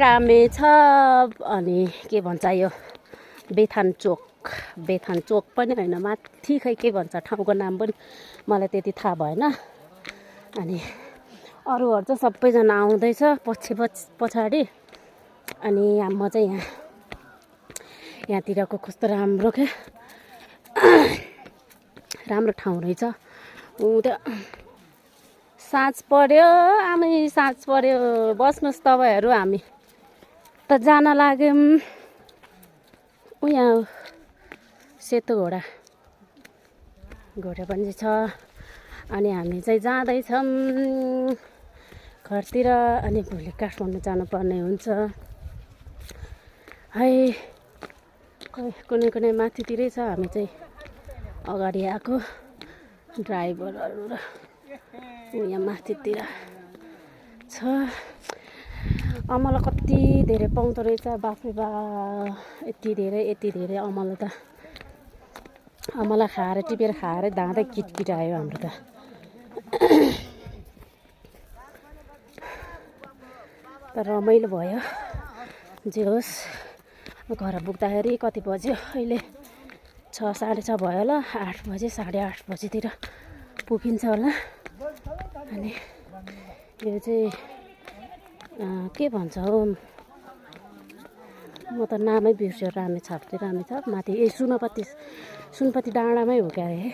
रामेछ अनि के भन्छ यो बेथान चोक पनि होइन माथि खै के भन्छ ठाउँको नाम पनि मलाई त्यति थाहा भएन। अनि अरूहरू चाहिँ सबैजना आउँदैछ पछाडि। अनि म चाहिँ यहाँतिरको कस्तो राम्रो क्या राम्रो ठाउँ रहेछ। त्यहाँ साँझ पर्यो आमै साँझ पर्यो बस्नुहोस् तपाईँहरू हामी त जान लाग्यौँ यहाँ सेतो घोडा पनि छ। अनि हामी चाहिँ जाँदैछौँ घरतिर। अनि भोलि काठमाडौँ जानुपर्ने हुन्छ है। कुनै माथितिरै छ हामी चाहिँ अगाडि आएको ड्राइभरहरू र यहाँ माथितिर छ। अमला कति धेरै पाउँदो रहेछ बाफ्रे बा यति धेरै अमला त अमला खाएर टिपेर खाएर दाँदै किटकिट आयो हाम्रो त। तर रमाइलो भयो जे होस्। घर पुग्दाखेरि कति बज्यो अहिले 6 साढे 6 भयो होला 8 बजे 8:30 बजेतिर पुगिन्छ होला। अनि यो चाहिँ के भन्छ हो म त नामै बिर्स्यो रामेछाप माथि सुनपति डाँडामै हो क्या अरे।